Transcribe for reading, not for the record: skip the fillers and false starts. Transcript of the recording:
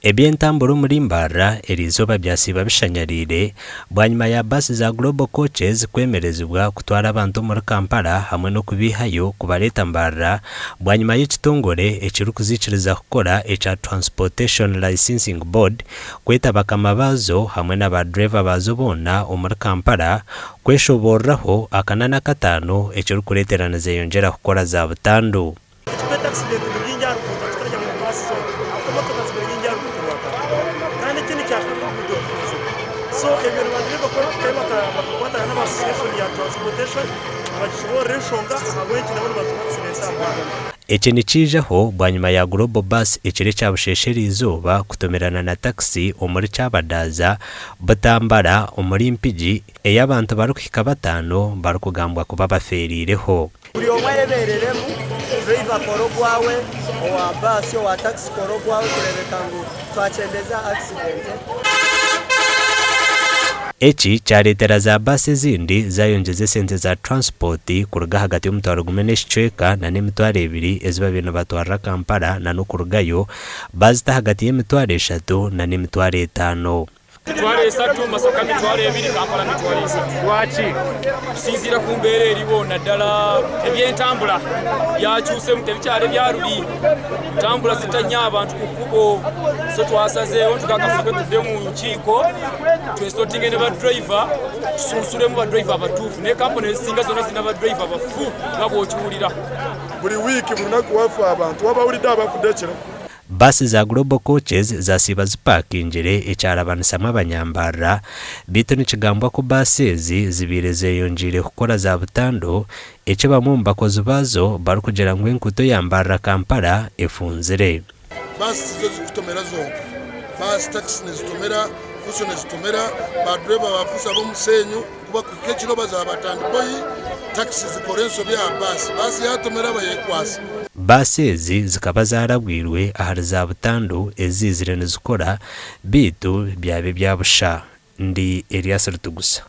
Eby'entambura omuri Mbarara eriizooba byasiiba bishanyariire bwanyima ya baasi za Global Coaches kwemerezibwa kutwara abantu omuri Kampala hamwe n'okubaihayo kubareeta Mbarara bwanyima y'ekitongore ekirikuziikiriza kukora ekya Transportation Licensing Board kweta bakama baazo hamwe na ba dureeva baazo boona omuri Kampala kweshoboororaho akana n'akataano ekirikureetera nizeyongyera kukora za butandu. Ekirikweta accident ni bingi aha ruguuto tikirarya ngu baasi zonka ahabw'okuba emotoka zibaire nyingi aha ruguuto rwa Kampala kandi ekindi kyashatu oruguuto rufunzire so ebyo nibabireeba ku barikuhikayo bakakwatana n'aba association ya transportation bagishoboorora enshonga ahabw'enki nabo nibatunga accidents aha muhanda. Eki nikiijaho bwanyima ya Global Bus ekiro ekya busheesha eriizooba kutomerana na takisi omuri Kyabadaaza, Butambala omuri Mpigi ei abantu barikuhika bataano barikugambwa kuba bafeeriireho. Buri omwe ayebereremu, driver kora ogwawe, owa baasi, owa takisi kora ogwawe kureebeka ngu twakyendeeza accident. Eki kyareetera za baasi ezindi zayongyeza esente za transport kuruga ahagati y'omutwaro gumwe n'ekicweka na n'emitwaro ebiri ezi babaire nibatwarira Kampala na n'okurugayo bazita ahagati y'emitwaro eshatu na n'emitwaro etaano. Mitwaro esatu, Masaka mitwaro ebiri, Kampala mitwaro esatu. Lwaki? Kusinziira ku mbeera eriho naddala eby'entambula byakyusemu tebikyari ebya ruri. Entambula zita nnyo abantu ku kkubo so twasazeeho nti kakasooke tudde mu lukiiko twesotinge ne badriver tusunsulemu badriver abatuufu naye kampuni ezisinga zona zirina badriver bafu nga bw'okiwulira. Buri wiiki buri naku wafa abantu waaba ohuride abafudde ekiro. Baasi za Global Coaches zasiiba zipakingire ekyarabanisamu abanyambarira beitu nikigambwa ku baasi ezi zibaire zeyongyeire kukora za butandu eki bamwe omu bakozi baazo barikugira ngu enkuuto ya Mbarara Kampala efunzire. Baasi tizo zirikutomera zonka, baasi, takisi nizitomera, fuso nizitomera, badureeva ba fuso ab'omusheenyo ku bakuhika ekiro baza batandikoyi, takisi zikora ensobi aha baasi, baasi yaatomera bayekwasa. Baasi ezi zikaba zaarabwirwe ahari za butandu eziizire nizikora beitu byaba ebya busha. Ndi Erias Rutugusa.